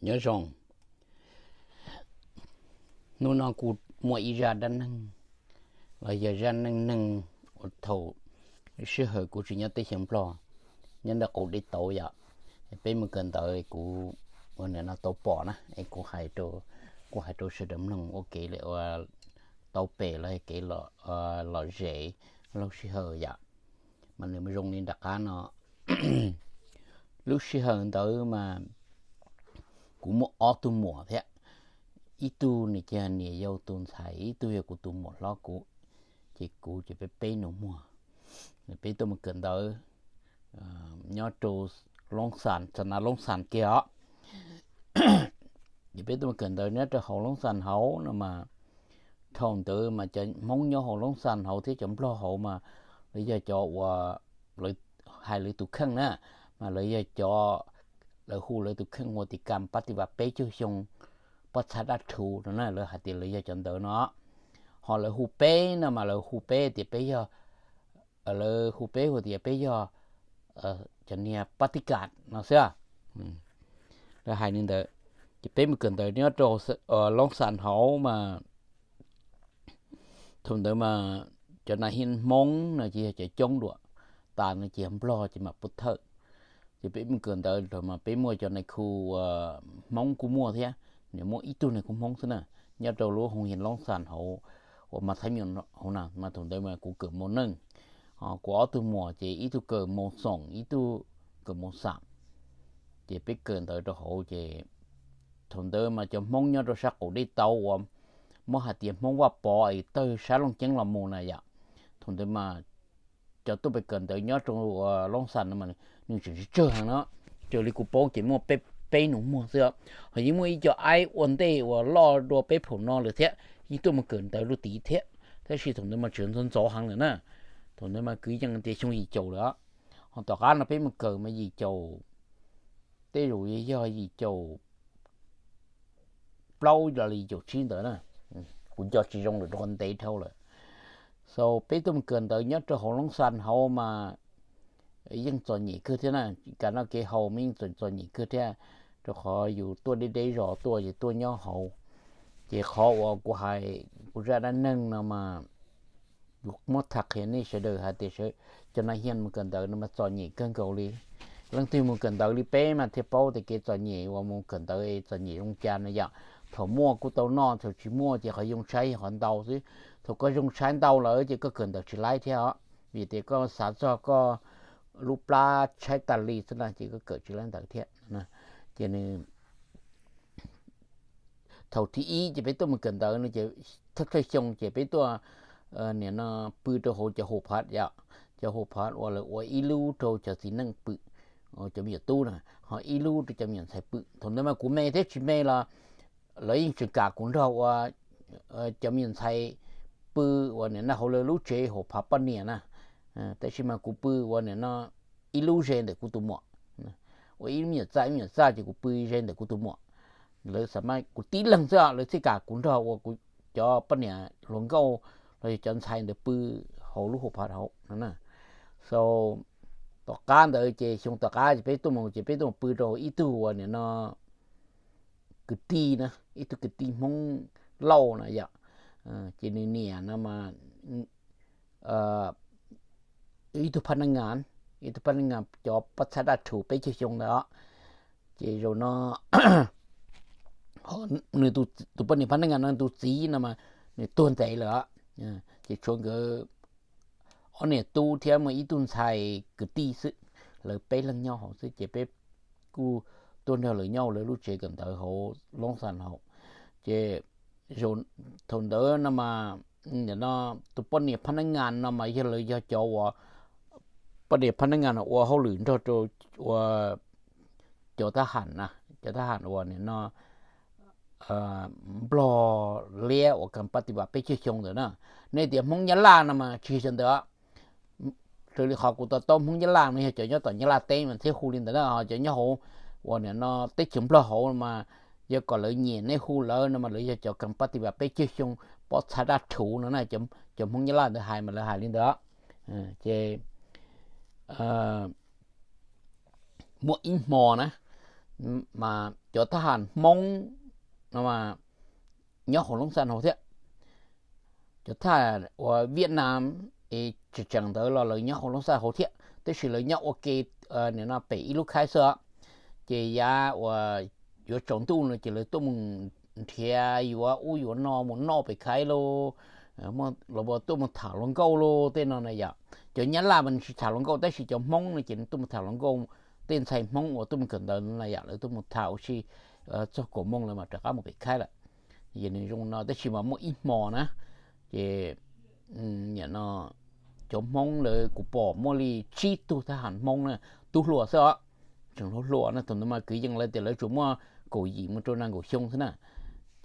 Nyob zoo, hnub no kuv muaj ib zaj dab neeg los yog zaj neej neeg uas thaum sij hawm kuv tseem nyob teb chaws Nplog, nyob ntawm qaum dej tauv yom. Peb mus kawm ntawv kuv ua nim no tau pom na es kuv hais rau, kuv hais rau sawv daws mloog ua kev li ua tau pem los kev lom zem lub sij hawm yom. Mas nws zoo li nram qab no. Lub sij hawm ntawd mas kuv muaj ob tug muam thiab, ib tug nws ces niam yau tus ntxhais, ib tug yog kuv tus muam hlob kuv, ces kuv ces peb peb nus muag, peb tuaj mus kawm ntawv nyob rau Loob Xas, xa na Loob Xas kiag os. Ces peb tuaj mus kawm ntawv nyob rau hauv Loob Xas hauv no mas, thaum ntawd mas cov Hmoob nyob hauv Loob Xas hauv thiab cov Nplog hauv mas lawv yog cov uas, lawv hais lawv tus kheej na, mas lawv yog cov, lawv hu lawv tus kheej ua tias kam pab tiv vas peb caug xyoo pob txha dab rhuv no na, lawv hais tias lawv yog cov ntawd no. Ho lawv hu peb no mas lawv hu peb tias peb yog, lawv hu peb hu tias peb yog cov niag pab tiv kas no xwb. Lawv hais li ntawd. Ces peb mus kawm ntawv nyob rau Loob Xas hauv mas, thaum ntawd mas cov nas hias Hmoob no ces yog cov coob dua, tas no ces yog Nplog ces mam pub thawj. Ces peb mus kawm ntawv mas peb muaj cov nais khu Hmoob kuj muaj thiab, nws muaj ib tug nais khu Hmoob xwb na, nyob rau lub hoo hias Loob Xas hauv uas mas thab me nyuam hauv na, mas thaum ntawd mas kuv kawm mos neej, kuv ob tug muam ces ib tug kawm mos xoom ib tug kawm mos xam. Ces peb kawm ntawv rau hauv ces thaum ntawd mas cov Hmoob nyob rau sab qaum dej tauv uas muab hais tias Hmoob Vaj Pov es tawg sab Looj Ceeb los mus na yom. Thaum ntawd mas cov tuaj pem kawm ntawv nyob rau Loob Xas no mas nws tseem tsawg tsawg heev no, raws li kuv paub ces muaj peb nus muag xwb. Ho yeej muaj ib co aib ua ntej uas loj dua peb phaum no lawm thiab, yeej tuaj mus kawm ntawv lub tid thiab, tab sis thaum ntawd mas tseem ntxov ntxov heev lawm na. Thaum ntawd mas kwv yees tias xyoo yim caum lawm. Ho tom qab no peb mus kawm mas yim caum, tej zaum yog yim caum plaub los yim caum tsib ntawd na, kuv nco tsis zoo lawm rau qhov ntev dhau lawm. So peb tuaj mus kawm ntawv nyob rau hauv Loob Xas hauv mas yeej txom nyem kawg thiab na, kev noj kev haus mas yeej txom nyem kawg thiab, rau qhov yus tuaj deb deb zos tuaj ces tuaj nyob hauv. Ces qhov uas kuv hais kuv zaj dab neeg no mas kuv muab tham qhia nej sawv daws hais tias cov nas hias mus kawm ntawv no mas txom nyem kawg nkaus li. Leej twg mus kawm ntawv li peb mas thiaj paub tias kev txom nyem uas mus kawm ntawv txom nyem zoo cas no yom. Thaum muaj kuj tau noj, thaum tsis muaj ces qhov yoo tshaib yog qhov ntau xwb. Thaum koj zoo tshaib ntau lawm ces koj kawm ntawv tsis laib thiab os, vim tias koj xav txog koj lub plab tshaib tas li xwb na ces koj kawm tsis laib ntawv thiab. Ces nws thaum thib ib ces peb tuaj mus kawm ntawv no ces thawj thawj xyoo ces peb tuaj nim no pw rau hauv cov hauv phav yom, cov hauv phav uas lawv ua ib lub rau cov txiv neej pw, cov me nyuam tub na, ho ib lub rau cov me nyuam ntxhais pw. Thaum ntawd mas kuv me thiab tsis me los lawv yeej tseem kam kuv nrog ua cov me nyuam ntxhais pw uas nim no hauv lawv lub tsev hauv phav poj niam na. Tab sis mas kuv pw uas nim no ib lub ze ntawm kuv tus muam, ua ib me nyuam txaj ib me nyuam txaj ces kuv pw ze ntawm kuv tus muam. Lawv xam maj kuv tib leeg xwb, lawv thiaj kam kuv nrog ua kuv cov poj niam hluas nkauj los yog cov ntxhais ntawd pw hauv lub hauv phav hauv no na. So tom qab ntawd ces xyoo tom qab ces peb tuaj mus ces peb tuaj mus pw rau ib tug uas nim no kwv tij na, ib tug kwv tij Hmoob Lauj na yom. Ces nws niam no mas ib tug phaj naj ngas, ib tug phaj naj ngas cov pob txha daj rhuv peb caug xyoo ntawd os. Ces zaum no nws tus poj niam phaj naj ngas no tus txiv no mas nws tuag ntev lawm os. Ces tshuav nkawd ob niam tub thiab muaj ib tug ntxhais kwv tij xwb, lawv peb leeg nyob hauv xwb ces peb kuj tuaj nrog lawv nyob hauv lawv lub tsev kawm ntawv hauv Loob Xas hauv. Ces thaum ntawd no mas nim no tus poj niam phaj naj ngas no mas yog lawv yog cov uas poj niam phaj naj ngas no ua hauj lwm nrog rau ua cov thab ham na, cov thab ham uas nim no Nplog liab uas kam pab tiv vam peb caug xyoo ntawd na. Nej tias Hmoob Nyab Laj no mas tsis yog cov ntawd. Raws li qhov kuv to taub Hmoob Nyab Laj no yog cov nyob tom Nyab Laj teb mas thiaj hu li ntawd na, ho cov nyob hauv uas nim no teb chaws Nplog hauv mas yog kom lawv nyiam nej hu lawv no mas lawv yog cov kam pab tiv vam peb caug xyoo pob txha daj rhuv no na, cov Hmoob Nyab Laj ntawd hais mas lawv hais li ntawd. Ces muaj ib hmo na, mas cov thab ham Hmoob no nyob hauv Loob Xas hauv thiab. Cov thab ham uas Viaj Nam es tseem tseem ntawd los lawv nyob hauv Loob Xas hauv thiab, tab sis lawv nyob ua ke nim no pem ib lub khaib xwb os. Ces yav uas yuav tsaus ntuj no ces lawv tuaj mus nrhiav yuav ub yuav no mus noj pem khaib lauj, los tuaj mus tham hluas nkauj lauj tej no na yom. Cov Nyab Laj mas nws tsis tham hluas nkauj, tab sis cov Hmoob no ces nws tuaj mus tham hluas nkauj, tej ntxhais Hmoob uas tuaj mus kawm ntawv na yom, lawv tuaj mus tham ua si txog kaum moos lawv mam rov qab mus pem khaib lawm. Ces nws zoo no tab sis mas muaj ib hmo na, ces nim no cov Hmoob lawv kuv pom muaj li tsib tug thab ham Hmoob na, tub hluas xwb os, tseem hluas hluas na, thaum ntawd mas kwv yees lawv tias lawv tsuas muaj kaum yim mus rau nees nkaum xyoo xwb na.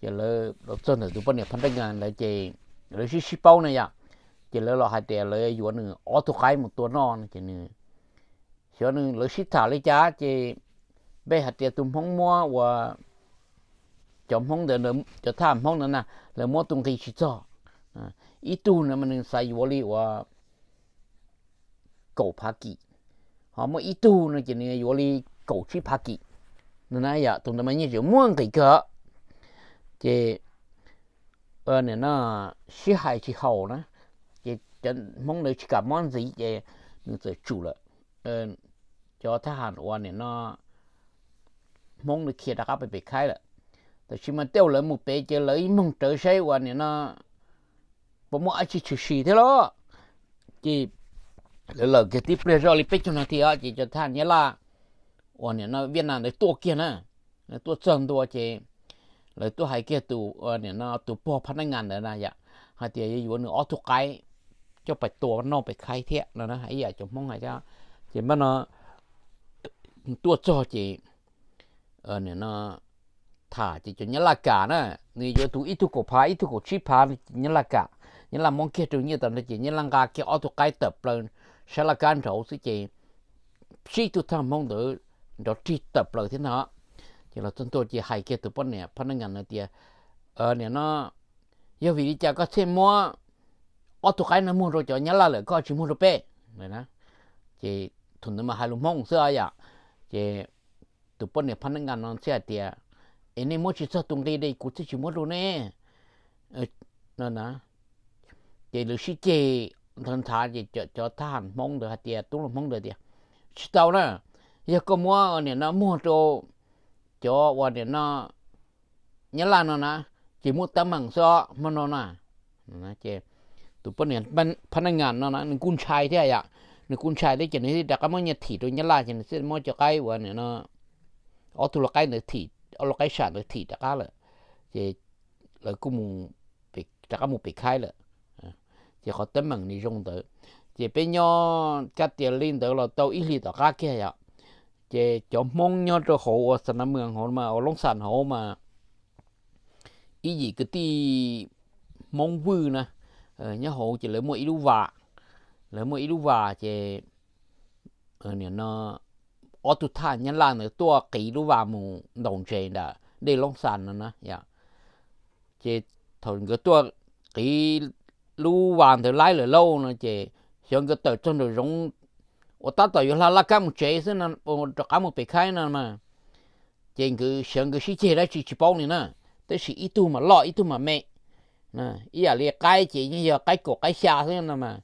Ces lawv los txog ntawm tus poj niam phab naj nkas ntawd ces lawv sib sib paub na yom, ces lawv los hais tias lawv yuav nws ob tug qaib mus tua noj no ces nws, xyov nws lawv sib tham li cas ces npe hais tias tus Hmoob muab uas cov Hmoob ntawd, cov thab ham Hmoob ntawd na, lawv muab tus nqi tsis txog. Ib tug no mas nws xav yuav li uas kaum phav kim, ho muaj ib tug no ces nws yuav li kaum tsib phav kim. Yog tus ntawd mas yeej tseem muaj nqis kawg. Ces nim no sib hais tsis haum na, ces cov Hmoob ntawd tsis kam muab ntxiv ces nws txawm tsum lawm. Cov thab ham uas nim no Hmoob ntawd khiav rov qab pem pem khaib lawm. Tab sis mas tej zaum lawv mus pem ces lawv ib moog rawv saib uas nim no puas muaj dab tsi tshwm sim thiab los, ces lawv lawm kiag tib pliag zoj li peb caug nas this os ces cov thab ham Nyab Laj uas nim no Viaj Nam ntawd tuaj kiag na. Tuaj txog ntua ces lawv tuaj hais kiag tus nim no tus pog phab naj nkas ntawd na yom, hais tias yuav yuav nws ob tug qaib coj pais tua noj pem khaib thiab no, ib yam cov Hmoob hais thiab. Ces npaj no tuaj txog ces nim no tham ces cov Nyab Laj kam na, nws yuav tus ib tug kaum phav ib tug kaum tsib phav, Nyab Laj kam. Nyab Laj muab kiag rau nyiaj tas ntawd ces Nyab Laj nqa kiag ob tug qaib tawm plaws sab laj kab nraud xwb ces tsib tug thab ham Hmoob ntawd nrov rig tawm plaws thiab ntag. Ces los txog ntua ces hais kiag tus poj niam phab naj nkas ntawd tias, nim no yog vim li cas koj thiaj muab ob tug qaib no muag rau cov Nyab Laj lawm koj tsis muag rau peb? Ces thaum ntawd mas hais lus Hmoob xwb yom. Ces tus poj niam phab naj nkas no thiaj hais tias, es nej muab tsis txog tus nqi li kuv thiaj tsis muab rau nej. Ces lawv sib ceg nthav nthav ces cov thab ham Hmoob ntawd hais tias, tub hluas Hmoob ntawd tias, tsis tau na, yog koj muab nim no muag rau cov uas nim no Nyab Laj no na, ces muaj teeb meem xwb os hmo no na. Ces tus poj niam phab naj nkas no na nws kuj ntshai thiab yom, nws kuj ntshai thiab ces nws thiaj rov qab muab nyiaj thim rau Nyab Laj ces nws thiaj muab cov qaib uas nim no ob tug lau qaib ntawd thim, ob lau qaib sam ntawd thim rov qab lawm. Ces lawv kuj rov qab mus pem khaib lawm. Ces qhov teeb meem nws zoo ntawd. Ces peb nyob kab tias li ntawd los tau ib hlis tom qab kiag yom, ces cov Hmoob nyob rau hauv uas Xas Nas Mws hauv mas, uas Loob Xas hauv mas, ib yim kwv tij Hmoob Vwj na, nyob hauv ces lawv muaj ib lub vas, lawv muaj ib lub vas ces nim no ob tug thab Nyab Laj ntawd tuaj qiv lub vas mus ntaus ntses ntawm dej Loob Xas no na. Ces thaum nkawd tuaj qiv lub vas ntawd laib lawm lauj no ces xyov nkawd tawm txog nraum zoov uas tab tom yuav hla laj kab mus tsev xwb, rov qab mus pem khaib no mas, ces nkawd xyov nkawd sib ceg dab tsi tsis paub li na, tab sis ib tug mas loj ib tug mas me, ib yam li qaib ces yeej yog qaib kaum qaib xya xwb no mas,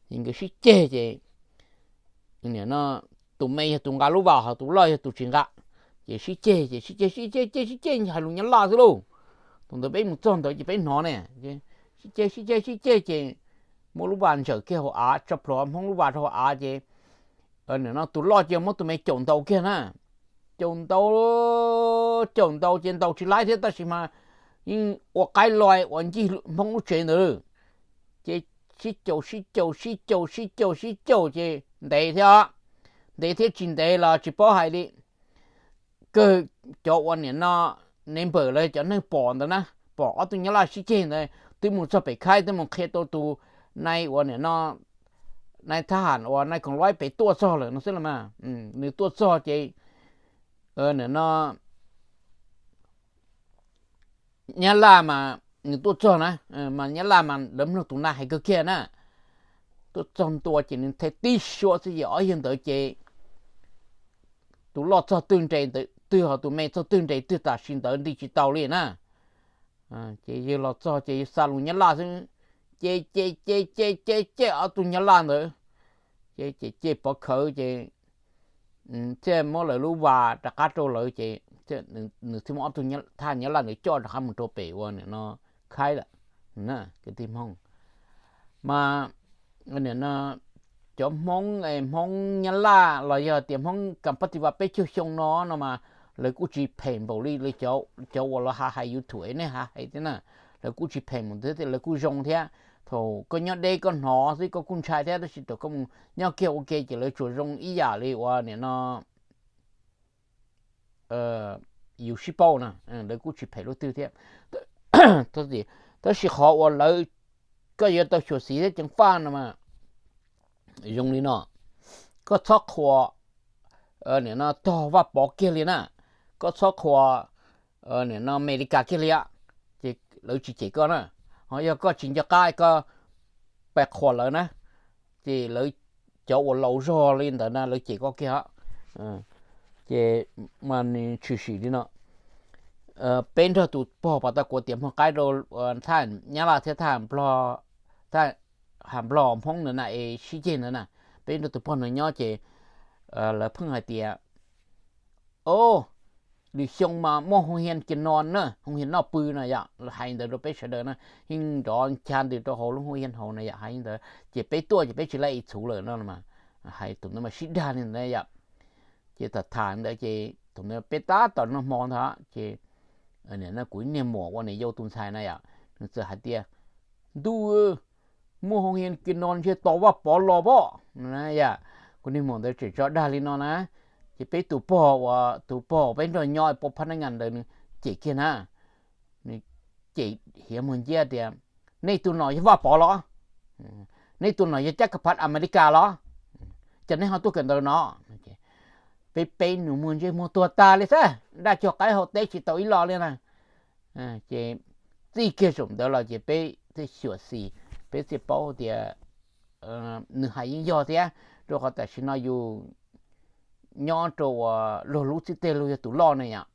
ces nkawd sib ceg ces nim no tus me yog tus nqa lub vas ho tus loj yog tus tsis nqa, ces sib ceg ces sib ceg sib ceg sib ceg sib ceg hais lus Nyab Laj xwb lauj. Thaum ntawd peb mus txog ntawd ces peb hnov ne, sib ceg sib ceg sib ceg ces muab lub vas ntsaws kiag hauv av, tso plhuav Hmoob lub vas rau hauv av ces nim no tus loj ces muab tus me caum ntaus kiag na, caum ntaus, caum ntaus ces ntaus tsis laib thiab tab sis mas yeej ua qaib loj uas ncig Hmoob lub tsev ntawd. Ces sib caum sib caum sib caum sib caum sib caum ces ntev thiab, ntev thiab tsis ntev los tsis paub hais li. Kawg cov uas nim no neighbor lawv cov neeg pom ntawd na, pom ob tug Nyab Laj sib ceg ntawd twb mus txog pem khaib twb mus qhia tau tus nai uas nim no nai thab ham uas nai koom luaib pem tuaj txog lawm no xwb los mas. Nws tuaj txog ces nim no Nyab Laj mas nws tuaj txog na, mas Nyab Laj mas lawv mloog tus nai hais kawg kiag na. Tuaj txog ntua ces nws them tib suab xwb ces ob yawg ntawd ces tus loj txog twg nres ntawd, twg ho tus me txog twg nres twg tam sim ntawd nti tsis tau li na. Ces yawg los txog ces yawg xa lus Nyab Laj xwb, ces ces ces ces ces ces ob tug Nyab Laj ntawd ces ces ces pov khawv ces thiaj muab lawv lub vas rov qab rau lawv ces nws thiaj muab ob tug thaj Nyab Laj ntawd coj rov qab mus rau pem ua nim no khaib lawm. Kwv tij Hmoob mas nim no cov Hmoob, Hmoob Nyab Laj los yog tias Hmoob kas pab tis vas peb caug xyoo no no mas lawv kuj tsis phem npaum li cov uas los ha hais YouTube nej ha hais thiab na. Lawv kuj tsis phem npaum thiab, lawv kuj zoo thiab. Thaum koj nyob deb koj hnov xwb koj kuj ntshai thiab, tab sis thaum koj mus nyob kiag ua ke ces lawv tsuas zoo ib yam li uas nim no yus sib paub na, lawv kuj tsis phem lub twg thiab. Tab sis qhov uas lawv, koj yuav tau xyuam xim thiab ceev faj no mas zoo li no, koj txhob qhuas nim no tog Vaj Pov kiag li na, koj txhob qhuas nim no Amelikas kiag li, ces lawv tsis cem koj na. Ho yog koj tsis nco qab koj pais qhuas lawv na, ces lawv, cov uas laus zog li ntawd na lawv cem koj kiag. Ces mas nws tshwm sim li no, peb nrog tus pog pas tau kuv tias muag qaib rau thaj Nyab Laj thiab thaj Nplog, Hmoob ntawd na es sib ceg ntawd na, peb nrog tus pog ntawd nyob ces lawv pheej hais tias, o, lwm xyoo mas muaj hoo hias kiag no na, hoo hias noj pw no yom, hais ntawd rau peb sawv daws na, yeej nrov ncha ntws rau hauv lub hoo hias hauv na yom, hais ntawd ces peb tuaj ces peb tsis laij ib txhuv lawm no, hais tus ntawd mas sib dag li ntawd yom. Ces tham tham ntawd ces thaum ntawd peb tab tom noj hmo ntag ces kuv niag muam ua niam yau tus ntxhais na yom, nws txawm hais tias, ntuj, muaj hoo hias kiag no ntshe tos Vaj Pov los pob. Kuv niag muam ntawd tseem tso dag li no na, ces peb tus pog uas, tus pog uas peb nrog nyob pab phab nab ngas ntawd nws cem kiag na, nws cem hiav muag nciab tias, nej tus nom yog Vaj Pov los? Nej tus nom yog cab ka phav Amelikas los? Cas nej ho tuaj kawm ntawv no? Peb peb nus muag ntsej muag tuag tag li xwb, daj cog qaib hau teb tsis tau ib lo li na. Ces txij kiag zaum ntawd los ces peb thiaj xyuam xim, peb thiaj paub tias nws hais yeej yog thiab, rau qhov tam sim no yus nyob rau uas luag lub txij teg luag yog tus loj ne yom.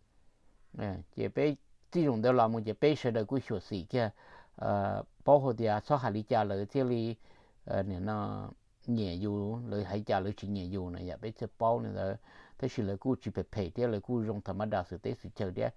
Ces peb txij zaum ntawd los mus ces peb sawv daws kuj xyuam xim kiag, paub hais tias txhob hais li cas lawv thiaj li nim no nyiam yus, lawv hais cas lawv tsis nyiam yus na yom, peb thiaj paub li ntawd. Tab sis lawv kuj tsis phem phem thiab, lawv kuj zoo tham ma das xwm teb xwm chaw thiab.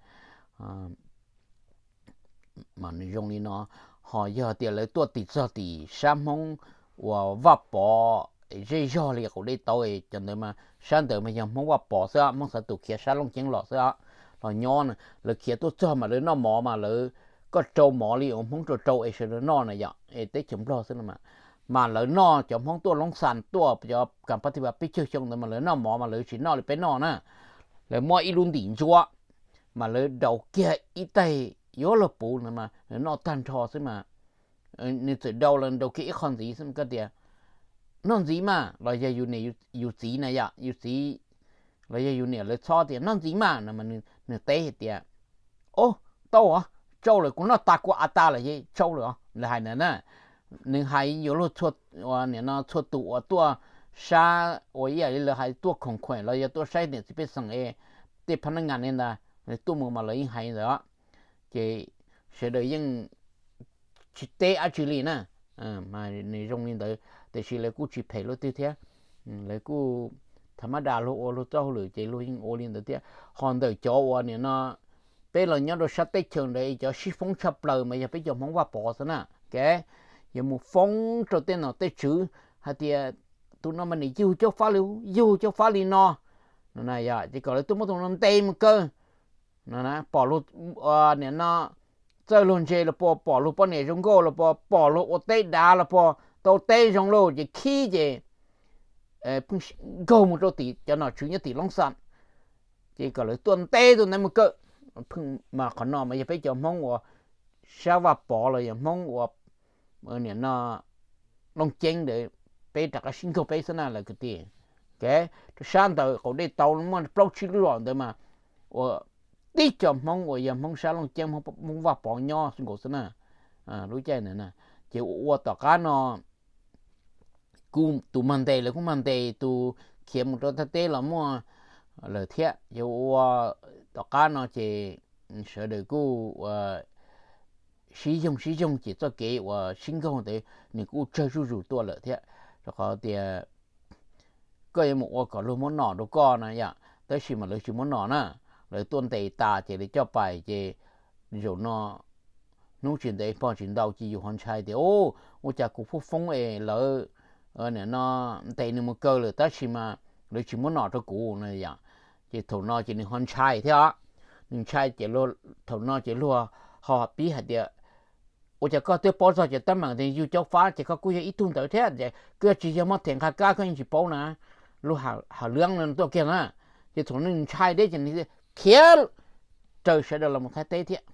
Mas nws zoo li no, ho yog tias lawv tuaj tim txog tim sab Hmoob uas Vaj Pov zej zog li qaum dej tauv, cov ntawd mas sab ntawd mas yog Hmoob Vaj Pov xwb, Hmoob Xav Tus khiav sab Looj Ceeb los xwb, los nyob na. Lawv khiav tuaj txog mas lawv noj mov mas lawv, koj rau mov li uas Hmoob rau rau es sawv daws noj na yom, es teb chaws Nplog xwb no mas, mas lawv noj, cov Hmoob tuaj Loob Xas tuaj cov kas pab tis vas peb caug xyoo ntawd mas lawv noj mov mas lawv tsis noj li peb noj na. Lawv muab ib lub ntim ntsuab mas lawv daus kiag ib taig yuav luag puv ntawd mas lawv noj tag nrho xwb mas. Nws txawm daus los daus kiag ib qho ntxiv xwb koj tias, noj ntxiv mas, los yog yus niam yus txiv na yom, yus txiv los yog yus niam lawv txhob tias noj ntxiv mas no mas nws teb hais tias, o, tau os, tsau lawm, kuv noj tas kuv av tas lawm, tsau lawm os, lawv hais ntawd na. Nws hais yuav luag, nim no txhua tus uas tuaj sab uas ib yam li lawv hais tuaj khoom khuem los yog tuaj saib niam txiv pej xeem es tej phab nab ngas li ntawd, tuaj mus mas lawv yeej hais ntawd. Ces sawv daws yeej tsis teb dab tsi li na. Mas nws zoo li ntawd, tiam sis lawv kuj tsis phem luaj twg thiab. Lawv kuj tham ma das, luag ua luag txoj hauj lwm ces luag yeej ua li ntawd thiab. Ho ntawm cov uas nim no peb los nyob rau sab teb chaws ntawd cov sib foob tshaj plaws mas yog peb cov Hmoob Vaj Pov xwb na. Ke, yuav mus foob rau tej nom tej tswv hais tias tus no mas nim yug Cob Fab li, yug Cob Fab li no, ces kom lawv tuaj muab tus no ntes mus kaw. Pom luag, nim no txawj luag ntse los puas, pom luag poj niam zoo nkauj los puas, pom luag ua teb dav los puas, tau teb zoo lauj ces khib ces pheej nkaug mus rau tim cov nom tswv nyob tim Loob Xas, ces kom lawv tuaj ntes tus ntawd mus kaw. Mas qhov no mas yog peb cov Hmoob uas sab Vaj Pov los yog Hmoob uas nim no Looj Ceeb ntawd, peb rov qab sib nkaug peb xwb na lawv kwv tij. Ke, sab ntawd qaum dej tauv muaj plaub tsib lub zos ntawd mas ua tib co Hmoob uas yog Hmoob sab Looj Ceeb, Hmoob Vaj Pov nyob nkaus xwb na. Lub caij ntawd na, ces ua ua tom qab no kuj tus mag ntes lawv kuj mag ntes, tus khiav mus rau thaj teb los muaj lawm thiab. Ces ua tom qab no ces sawv daws kuj sib yoog sib yoog ces txoj kev uas sib nkaug ntawd nws kuj tsawg zuj zus tuaj lawm thiab. Rau qhov tias koj yuav mus ua kom luag muab nom rau koj na yom, tab sis mas lawv tsis muab nom na, lawv tuaj ntes tas ces lawv coj pais ces zaum no hnub tsis ntev pog tsis ntau ces yus ho ntshai tias, ua cas kuv pheej foob es lawv nim no ntes nws mus kaw lawm tab sis mas lawv tsis muab nom rau kuv no yom. Ces thaum no ces nws ho ntshai thiab os. Nws ntshai ces thaum no ces luag ho pib hais tias, ua cas koj twb paub txog cov teeb meem tias yug caub fab ces koj kuj yog ib tug ntawd thiab, ces koj tsis yog muab them nqa kab koj yeej tsis paub na. Luag hais lwm no tuaj kiag na. Ces thaum nws ntshai thiab ces nws khiav raws sawv daws los mus Thaib teb thiab.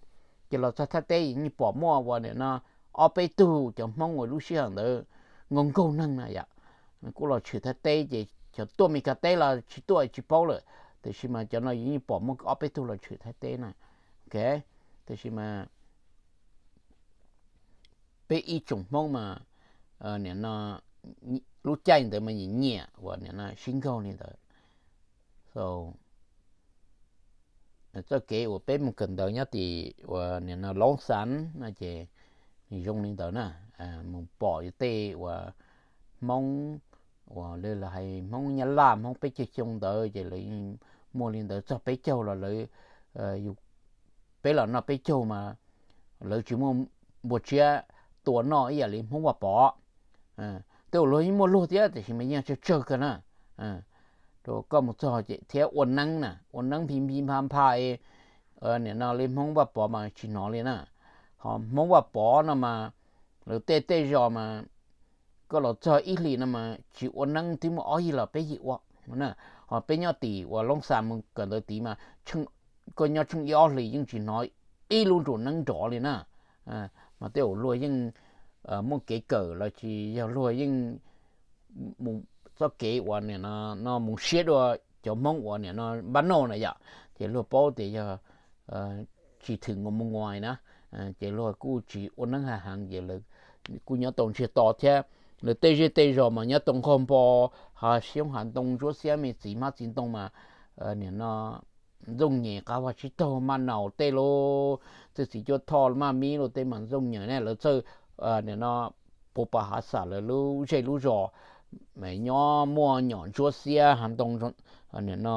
Ces los txog Thaib teb yeej pom muaj uas nim no ob peb tug cov Hmoob uas lub sij hawm ntawd nkaug nkaug neeg na yom, kuj los tshwm Thaib teb ces cov tuaj Mes Kas teb los tsis tuaj tsis paub lawm, tiam sis mas cov no yeej pom muaj ob peb tug los tshwm Thaib teb na. Ok, tiam sis mas peb ib tsoom Hmoob mas nim no lub caij ntawd mas nyiam nyiam uas nim no sib nkaug li ntawd. Txoj kev uas peb mus kawm ntawv nyob tim uas nim no Loob Xas no ces nws zoo li ntawd na, mus pom tej uas Hmoob uas lawv hais Hmoob Nyab Laj Hmoob peb caug xyoo ntawd ces lawv muaj li ntawd txog peb caug los lawv, peb los noj peb caug mas lawv tsis muaj npua tsiab tua noj ib yam li Hmoob Vaj Pov. Tej uas luag yeej muaj luag thiab tiam sis mas yeej tsawg tsawg kawg na. Rau koj mus txog thiab ua neeb na, ua neeb phi npi npha npha, nim no li Hmoob Vaj Pov mas tsis hnov li na. Ho Hmoob Vaj Pov no mas lawv tej tej zos mas koj los txog ib hlis no mas tsis ua neeb twb muaj ob yig los peb yig ua. Ho peb nyob tim uas Loob Xas mus kawm ntawv tid mas koj nyob tsheej ib ob hlis yeej tsis hnov ib lub nruas neeb nrov li na. Mas tej uas luag yeej muaj kev kawm los sis yog luag yeej mus txoj kev uas nim no mus siab dua cov Hmoob uas nim no npab noj na yom, ces luag paub tias yog tsis thwm nkaus mus nguais na, ces luag kuj tsis ua neeb hav heev ces kuj nyob tau ntsiag to thiab. Lawv tej zej tej zos mas nyob tau nqog npo, hav xyoob hav ntoo ntsuab xiab me txiv hmab txiv ntoo mas nim no ntxooj nyem qab vag tsib taug maj naus tej lub, txawj txiv cuab thoj maj mib lub tej mas ntxooj nyem ne lawv txawj nim no puv pas hav xam lawv lub zej lub zos, nyob muaj nyom ntsuab xiab hav ntoo, nim no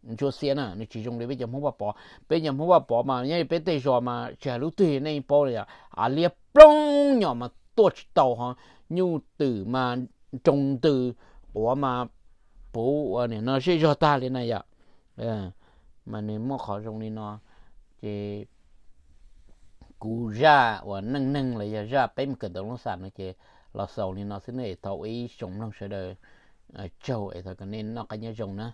ntsuab xiab na, nws tsis zoo li peb cov Hmoob Vaj Pov. Peb cov Hmoob Vaj Pov mas nyob peb tej zos mas tsis hais lub twg nej paub li, av liab ploog nyom mas tuaj tsis tau, ho nyuj twm mas nroo ntws quav mas puv ua nim no zej zog tag li na yom. Mas nws muaj qhov zoo li no, ces kuv zaj uas neej neeg los yog zaj peb mus kawm ntawv Loob Xas no ces los xaus li no xwb ne, thov ib tsoom mloog sawv daws tsaug es thov kom nej noj qab nyob zoo na.